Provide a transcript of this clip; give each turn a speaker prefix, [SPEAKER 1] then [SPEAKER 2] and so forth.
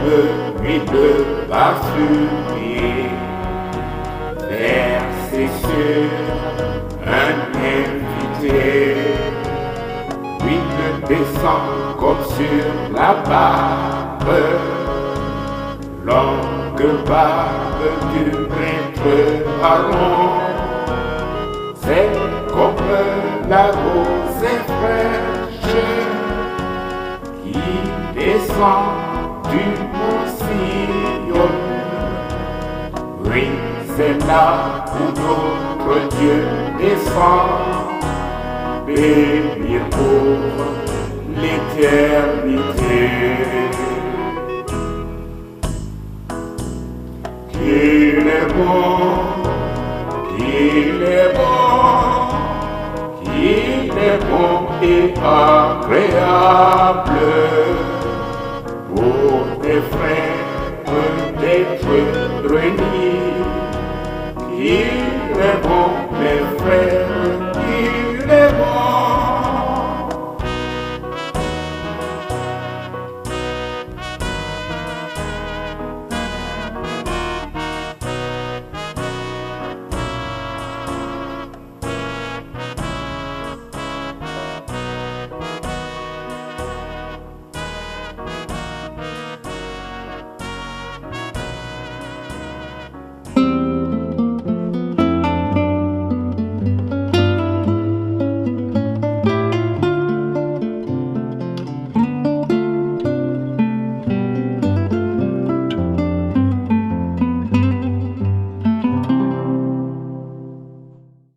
[SPEAKER 1] L'huile parfumée versée sur un invité. L'huile descend comme sur la barbe, longue barbe du prêtre Aaron. C'est comme la rosée fraîche qui descend du mont Sion. Oui, c'est là où notre Dieu descend, bénir pour l'éternité. Qu'il est bon, qu'il est bon, qu'il est bon et agréable.